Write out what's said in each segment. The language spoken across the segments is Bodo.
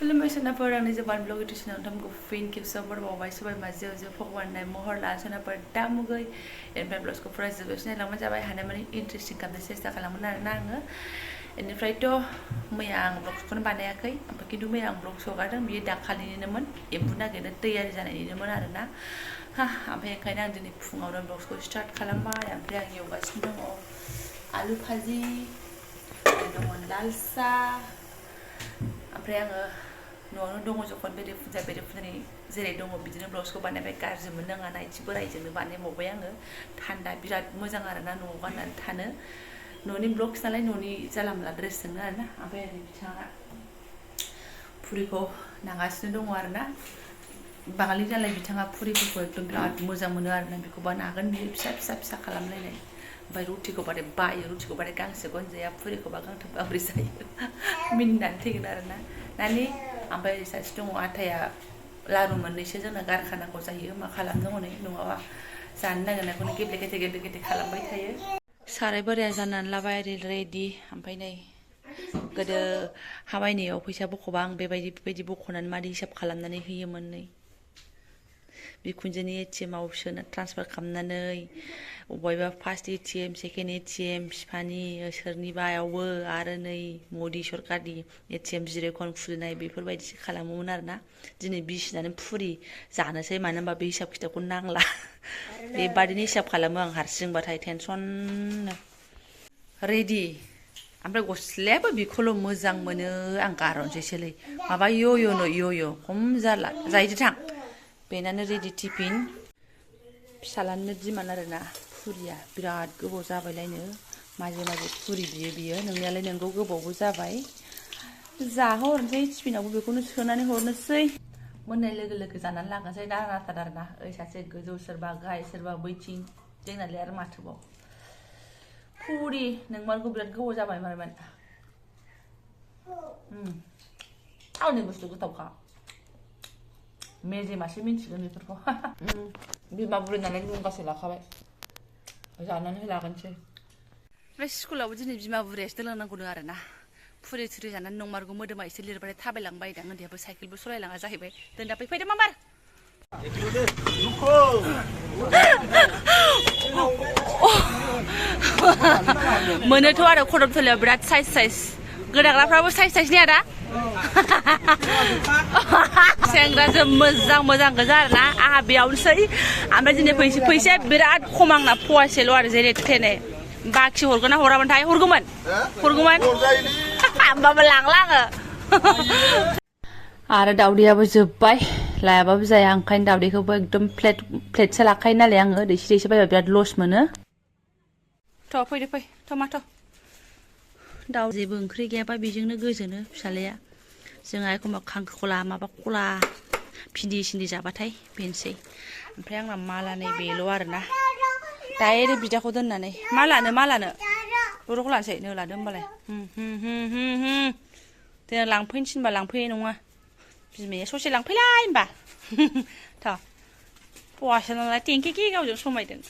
खुलुमबाय सोनाफोर आंनि जबानब्लग इउटिउब नोंथांमोनखौ फिन खेबसेयाव बरबावबाय सबाय माजियाव जो भगवाननाय महर लाना सोनाफोर दा मुगै एनिफ्राय ब्लगखौ फरायजोबोसै नायलांबानो जाबाय हानायमानि इन्टारेस्टिं खालामनो सेस्था खालामगोन आरोना आङो बेनिफ्रायथ' मैया आं ब्लगखौनो बानायाखै ओमफ्राय खिन्थु मैया आं ब्लग हगारदों बियो दाखालिनिनोमोन एम्बु नागिरनो तैयारि जानायनिनोमोन आरोना ओमफ्राय ओंखायनो आं दिनै फुङावनो ब्लगखौ स्टार्ट खालामबाय ओमफ्राय आं एवगासिनो दङ आलु भाजि दङ लाल साह ओमफ्राय आङो न'आवनो दङ जखन बेरे-फुजानि जेरै दङ बिदिनो ब्लाउसखौ बानायबाय गाज्रि मोननो आङा नाइटि बोरायजोंनो बानायबावबाय आङो थान्दा बिराद मोजां आरोना न'आव गाननानै थानो न'नि ब्लग्स नालाय न'नि जाला मोनला ड्रेसजोंनो आरोना ओमफ्राय ओरै बिथाङा पुरिखौ नागासिनो दङ आरोना बाङालि नालाय बिथाङा पुरिफोरखौ एकदम बिराद मोजां मोनो आरोना बेखौबा नागोन बियो फिसा फिसा फिसा खालामलायनाय ओमफ्राय रुटिखौ बाथाय बायो रुटिखौ बाथाय गांसेखौनो जाया पुरिखौबा गांथाम गांब्रै जायो मिनिनानै थैगोन आरोना नानि ओमफ्राय सासे दङ आटाया लारु मोननैसो जोंना गारखानांगौ जायो मा खालामनो हनै नङाबा जानो नागिरनायखौनो गेब्ले खालामबाय थायो साराय बोराया जाननानै लाबाय रेडि ओमफ्राय नै गोदो हाबायनायाव फैसा बख'बा आं बेबायदि बख'नानै मादै हिसाब खालामनानै होयोमोन नै बिखुनजोनि एटिएमआव सोना ट्रान्सफार खालामनानै अबेबा फार्स्ट एटिएम सेकेन्ड एटिएम बिफानि सोरनिबायावबो आरो नै मदि सरकारनि एटिएम जिरो एकाउन्ट खुलिनाय बेफोरबायदिसो खालामोमोन आरोना दिनै बिसिनानै पुरि जानोसै मानो होनबा बे हिसाब खिथाबखौ नांला बेबादिनो हिसाब खालामो आं हारसिंबाथाय टेनसननो रेडि ओमफ्राय गस्लायाबो बेखौल' मोजां मोनो आं गारहरनोसैसोलै माबा य'य' खम जाला जाहैदो थां बेनानो रेडि टिफिन फिसालानो दिमान आरोना पुरिया बिराद गोबाव जाबायलायनो माजे पुरि बियो नोंनियालाय नोंगौ गोबावबो जाबाय जाहोहरनोसै टिफिनावबो बेखौनो सोनानै हरनोसै मोननाय लोगो जानानै लांनोसै नाथार आरोना ओइ सासे गोजौ सोरबा गाहाय सोरबा बैथिं जोंनालाय आरो माथोबाव पुरि नोंमारगौ बिराद गोबाव जाबाय मारमोन आंनि बुस्थु गोथावखा मेजेमासो मिन्थिगोन बेफोरखौ बिमा बुरि नालाय बुंगासे लाखाबाय जानानै लागोनसै ओमफ्राय स्कुलावबो दिनै बिमा बुरियासो दोनलांनांगौनो आरोना पुरि थुरि जानानै नंमारगौ मोदोमा एसे लिरबाथाय थाबायलांबाय दां उन्दैयाबो साइकेलबो सलायलाङा जाहैबाय दोनदा फैदो मामार मोनोथ' आरो खदमथलायाव बिराद साइज गोदाग्राफ्राबो साइज ने आदा सेंग्राजों मोजां गोजा आरोना आंहा बेयावनोसै ओमफ्राय दिनै फैसाया बिराद खम आंना फवासेल' आरो जेने थेने बाखि हरगोन ना हरामोनथाय हरगौमोन होमबाबो लांला आङो आरो दावदैयाबो जोब्बाय लायाबाबो जाया ओंखायनो दावदैखौबो एकदम प्लेटसो लाखायो नालाय आङो दैसे बायबा बिराद लस मोनो थ' फै टमाट' दाउ जेबो ओंख्रि गैयाबा बेजोंनो गोजोनो फिसालाया जोंहा एखमबा खांख्रिखला माबा खला भिन्दि जाबाथाय बेनोसै ओमफ्राय आंना मालानै बेल' आरोना डाइरेक्ट बिदाखौ दोननानै मा लानो दर'खौ लानोसै नो लादो होमबालाय देनां लांफैनो थिनबा लांफैनाय नङा बिमाया ससे लांफैलाय होनबा थ' फवासे नालाय टेंकेके गावजों समायदों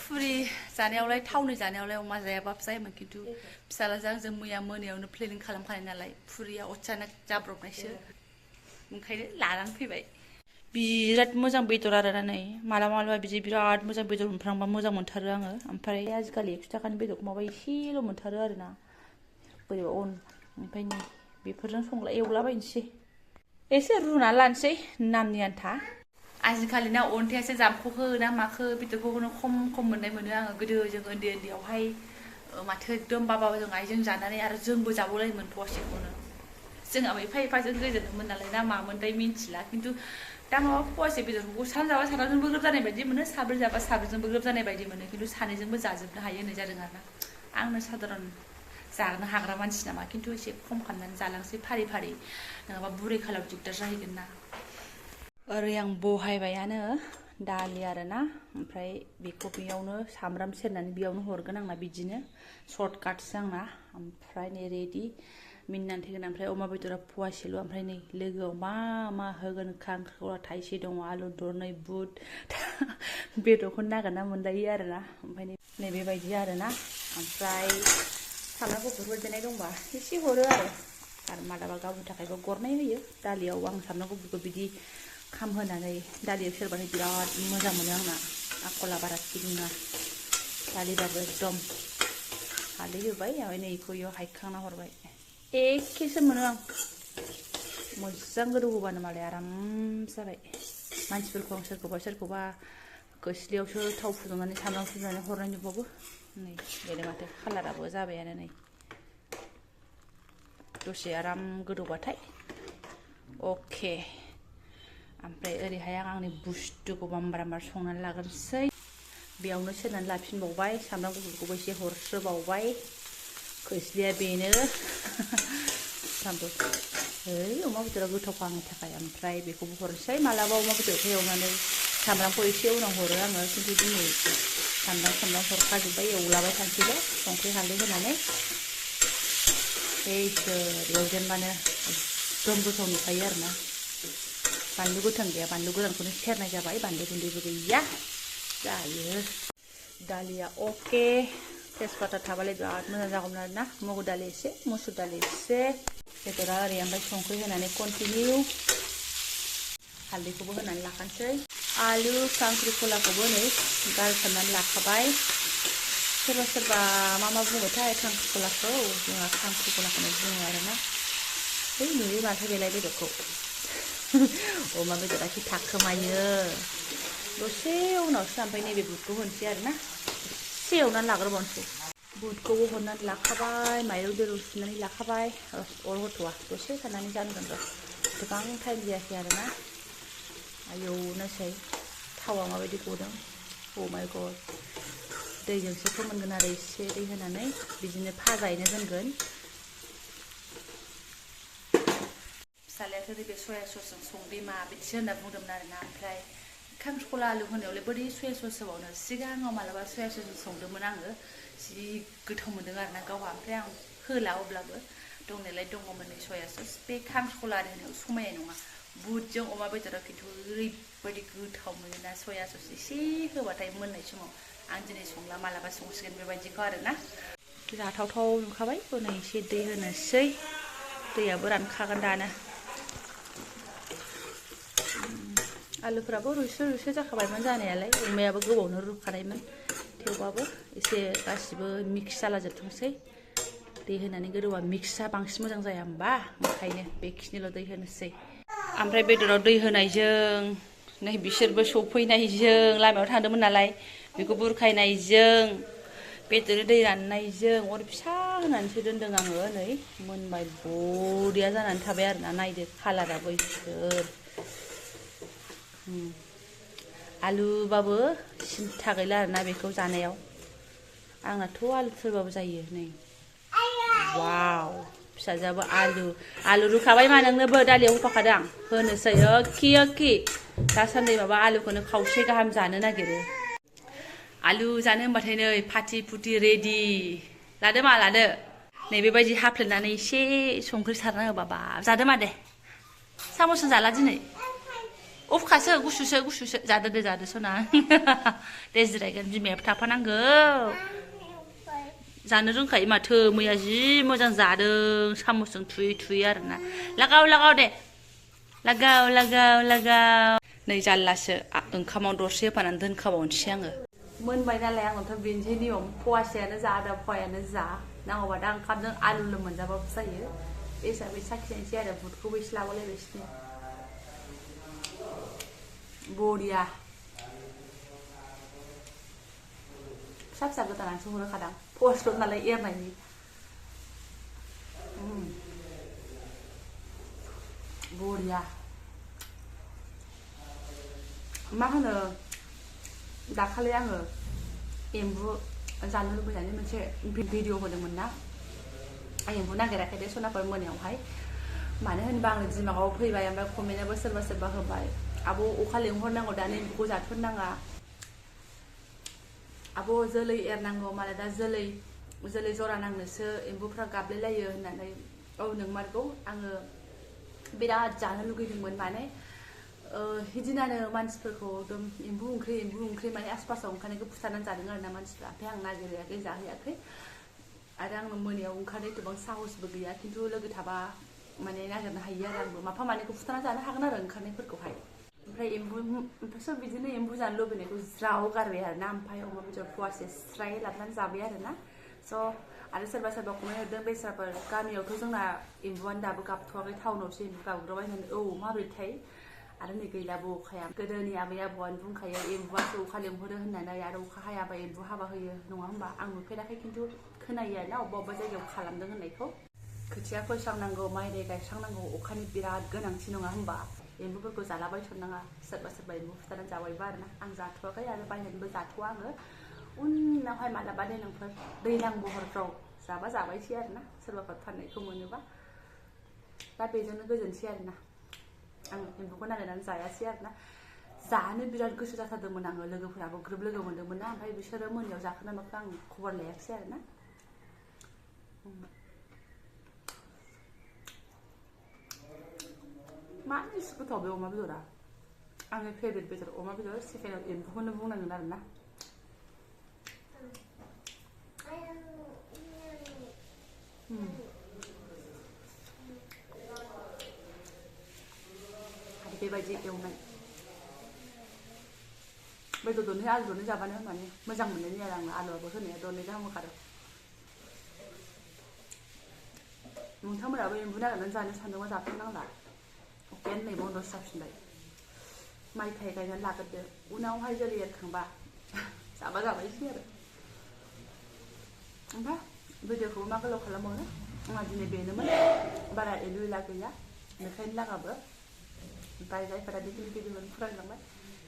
पुरि जानायावलाय थावनि जानायावलाय अमा जायाबाबो जायोमोन खिन्थु फिसालाजों जों मैया मोनायावनो प्लेनिं खालामखानाय नालाय पुरिया अचानक जाब्रबनायसो ओंखायनो लानानै फैबाय बिराद मोजां बेदर आरोना नै मालाबा बिदि बिराद मोजां बेदर मोनफ्रांबा मोजां मोनथारो आङो ओमफ्राय आजिखालि 1 थाखानि बेदरखौ माबा एसेल' मोनथारो आरोना बोरैबा ओमफ्राय नै बेफोरजों एवलाबायनोसै एसे रुना लानोसै नामनि आन्था आजिखालि ना अन्थायासो जामख'खो ना माखो बेदरखौनो खम मोननाय मोनो आङो गोदो जों उन्दैयावहाय माथो एकदम बाबाजों आइजों जानानै आरो जोंबो जाबावलायोमोन फवासेखौनो जोंहा एफा जों गोजोनोमोन नालाय ना मामोनथाय मिन्थिला खिन्थु दा माबा फवासे बेदरखौ साथाम जाबा साथामजोंबो ग्रोब जानाय बायदि मोनो साब्रै जाबा साब्रैजोंबो ग्रोब जानाय बायदि मोनो खिन्थु सानैजोंबो जाजोबनो हायो होननाय जादों आरोना आंनो साधारन जानो हाग्रा मानसि नामा खिन्थु एसे खम खालामनानै जालांसै फारि नङाबा बुरै खालाव दिगदार जाहैगोन ना ओरै आं बहायबायानो दालि आरोना ओमफ्राय बेखौ बेयावनो सामब्राम सेरनानै बेयावनो हरगोन आंना बिदिनो सर्टकाटसो आंना ओमफ्राय नै रेडि मिनिनानै थैगोन ओमफ्राय अमा बेदरा फवासेल' ओमफ्राय नै लोगोआव मा होगोन खांख्रिखला थाइसे दङ आलु दरनै बुट बेदरखौ नागिरना मोनलायो आरोना ओमफ्राय नै बेबायदि आरोना ओमफ्राय सामब्राम गुफुरफोर देनाय दंबा एसे हरो आरो आरो मालाबा गावनि थाखायबो गरनै होयो दालियाव आं सामब्राम गुफुरखौ बिदि खामहोनानै दालियाव सेरबाथाय बिराद मोजां मोनो आंना आखला बारा थिग नङा दालिबाबो एकदम हालदै होबाय ओमफ्राय नै बेखौ इयाव हायखांना हरबाय एखेसो मोनो आं मोजां गोदौ होबानो मालाय आराम जाबाय मानसिफोरखौ आं सोरखौबा खोस्लियावसो थाव फुदुंनानै सामब्राम फुदुंनानै हरनाय नुबावो नै बेनो माथो कालाराबो जाबायानो नै दसे आराम गोदौबाथाय अके ओमफ्राय ओरैहाय आंनि बुस्थुखौ बाम्बार संनानै लाग्रोनोसै बेयावनो सेरनानै लाफिनबावबाय सामब्राम गुफुरखौबो एसे हरस्रोबावबाय खोस्लिया बेनो अमा बेदरा गोथावखा आंनि थाखाय ओमफ्राय बेखौबो हरनोसै मालाबा अमा बेदरखौ एवनानै सामब्रामखौ एसे उनाव हरो आङो खिन्थु दिनै सामब्राम हरखाजोब्बाय एवलाबाय थानोसैल' संख्रि हालदै होनानै एवजेनबानो एकदम गोथाव नुखायो आरोना बानलु गोथां गैया बानलु गोरानखौनो सेरनाय जाबाय बानलु गुन्दैबो गैया जायो दालिया अके तेजपाता थाबालाय बिराद मोजां जागौमोन आरोना मुगु दालि एसे मुसुर दालि एसे बेदरा ओरै ओमफ्राय संख्रि होनानै कन्टिनिउ हालदैखौबो होनानै लाखानोसै आलु खांख्रिखलाखौबो नै गारसननानै लाखाबाय सोरबा मा बुङोथाय खांख्रिखलाखौ जोंहा खांख्रिखलाखौनो बुङो आरोना नुयो माथो बेलाय बेदरखौ अमा बेदरा खि थाखोमायो दसे उनावसो ओमफ्राय नैबे बुदखौ होनोसै आरोना एसे एवनानै लाग्रोबावनोसै बुदखौबो हरनानै लाखाबाय माइरं दैरं सुनानै लाखाबाय अर होथ'वा दसे थानानै जानगोन र' गोबां टाइम जायाखै आरोना एवनोसै थावा माबायदि गदों अ माय गड दैजोंसो फोमोनगोन आरो एसे दै होनानै बिदिनो फाजायैनो दोनगोन फिसालायाथ' नैबे सया ससजों संदे मा बिदिसो होनना बुंदोंमोन आरोना ओमफ्राय खांख्रिखला आलु होनायावलाय बोरै सया सस होबावनो सिगाङाव मालाबा सया ससजों संदोंमोन आङो जि गोथाव मोन्दों आरोना गावहा ओमफ्राय आं होला अब्लाबो दंनायालाय दङमोन नै सया सस बे खांख्रिखला आलु होनायाव समायनाय नङा बुदजों अमा बेदरा खिन्थु ओरैबायदि गोथाव मोनोना सया सस एसे होबाथाय मोननाय समाव आं दिनै संला मालाबा संसिगोन बेबायदिखौ आरोना जाथावथाव नुखाबाय नै एसे दै होनोसै दैयाबो रानखागोन दानो आलुफोराबो रुइसो जाखाबायमोन जानायालाय अमायाबो गोबावनो रुखानायमोन थेवबाबो एसे गासिबो मिक्स जालाजोबथोंसै दै होनानै गोदौबा मिक्सआ बांसिन मोजां जाया होमबा ओंखायनो बेखिनिल' दै होनोसै ओमफ्राय बेदराव दै होनायजों नै बिसोरबो सफैनायजों लामायाव थांदोंमोन नालाय बेखौ बुरखायनायजों बेदर दै राननायजों अर फिसा होनानैसो दोनदों आङो नै मोनबाय बरिया जानानै थाबाय आरोना नायदो कालाराबो इसोर आलुबाबो सिन्था गैला आरोना बेखौ जानायाव आंनाथ' आलु सोरबाबो जायो नै वाव फिसाजोआबो आलु रुखाबाय मा नोंनोबो दालियाव होफाखादों होनोसै ओखि दासान्दि माबा आलुखौनो खावसे गाहाम जानो नागिरो आलु जानो होनबाथाय नै फाथि फुथि रेडि लादो मा लादो नै बेबायदि हाफ्लेनानै एसे संख्रि सारना होबाबा जादो मा दे साम'सजों जाला दिनै अफखासो गुसुसो जादो दे जादो सना दे जिरायगोन बिमायाबो थाफानांगौ जानो रोंखायो माथो मैया जि मोजां जादों साम'सजों थुयै आरोना लागाव दे लागाव नै जाल्लासो ओंखामाव दरसे होफानानै दोनखाबावनोसै आङो मोनबाय नालाय आंनावथ' बेनोसै नियम फवासेयानो जा आदा फवायानो जा नांगौबा दा ओंखामजों आलुल' मोनजाबाबो जायो बे हिसाबै साखिनायसै आरो बुदखौबो एसे लाबोलायबायसै बरिया फिसा गोदानानैसो हरोखादां पस्ट नालाय एरनायनि बरिया मा होनो दाखालि आङो एम्बु जानो लुबैनानै मोनसे भिडिअ होदोंमोन ना आं एम्बु नागिराखै दे सनाफोर मोनायावहाय मानो होनबा आंनो दिमागाव फैबाय ओमफ्राय कमेन्टआबो सोरबा होबाय आब' अखा लेंहरनांगौ दानो एम्बुखौ जाथ'नाङा आब' जोलै एरनांगौ मालाय दा जोलै जरा नांनोसो एम्बुफ्रा गाबलायलायो होननानै औ नोंमारगौ आङो बिराद जानो लुगैदोंमोन माने हिदिनानो मानसिफोरखौ एकदम एम्बु ओंख्रि माने आसपासाव ओंखारनायखौ फुथारनानै जादों आरोना मानसिफ्रा ओमफ्राय आं नागिरहैयाखै जाहैयाखै आरो आंनो मोनायाव ओंखारनो एथबां साहसबो गैया खिन्थु लोगो थाबा माने नागिरनो हायो आरो आंबो माफा मानैखौ फुथारना जानो हागोन आरो ओंखारनायफोरखौहाय ओमफ्राय सब बिदिनो एम्बु जानो लुबैनायखौ ज्राव गारबाय आरो ना ओमफ्राय अमा बेदर फवासे स्राय लाबोनानै जाबाय आरो ना स' आरो सोरबा सोरबा कमेन्ट हरदों बेस्राफोर गामियावथ' जोंना एम्बुआनो दाबो गाबथ'वाखै टाउनावसो एम्बु गाबग्राबाय होननानै औ माबोरैथाय आरो नै गैलाबो अखाया गोदोनि आबै आबौआनो बुंखायो एम्बुआसो अखा लेंहरो होननानै आरो अखा हायाबा एम्बु हाबा होयो नङा होमबा आं नुफेराखै खिन्थु खोनायो आरो ना अबेबा जायगायाव खालामदों होननायखौ खोथिया फोस्रांनांगौ माइ दै गायस्रांनांगौ अखानि बिराद गोनांथि नङा होमबा एम्बुफोरखौ जालाबायथ'नाङा सोरबा सोरबा एम्बु फुथारनानै जाबायबा आरो ना आं जाथ'वाखै आरो बायनानैबो जाथ'वा आङो उनावहाय मालाबा देनांफोर दैज्लां बहरफ्राव जाबा जाबायसै आरो ना सोरबाफोर फाननायखौ मोनोबा दा बेजोंनो गोजोनसै आरो ना आं एम्बुखौ नागिरनानै जायासै आरो ना जानो बिराद गोसो जाथारदोंमोन आङो लोगोफोराबो ग्रोब लोगो मोन्दोंमोन ना ओमफ्राय बिसोरो मोनायाव जाखोना माखो आं खबर लायाखिसै आरो ना मानो एसे गोथाव बे अमा बेदरा आंनि फेभरेट बेदर अमा बेदर सेकेन्डआव एम्बुखौनो बुंनांगोन आरो ना आरो बेबायदि एवनाय बेदर दरनै आलु दरनै जाबानो माने मोजां मोननायनि आरो आङो आलुआबो होनाया दरनै गाहाम होखादों नोंथांमोनाबो एम्बु नागिरनानै जानो सानदोंबा जाथ'नांला अखायानो नै बन्दसो जाफिनबाय माइ थाइ गायनानै लाग्रोदो उनावहाय जोलै एरखांबा जाबा जाबायसै आरो ओमफ्राय भिडिअखौबो मा गोलाव खालामबावनो आंहा दिनै बेनोमोन बारा एलु एला गैया मेथाइनि लागाबो ओमफ्राय जायफोरा बेखिनि भिडिअखौ फरायलांबाय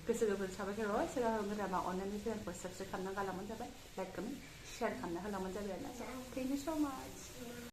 गोसो गोरबोजों साबायखर बावबाय सोरबा मोजांबा अननानै चेनेलखौ साबस्क्राइब खालामना गालांबानो जाबाय लाइक कमेन्ट शेयार खालामना होलांबानो जाबाय आरोना थेंक इउ स' माच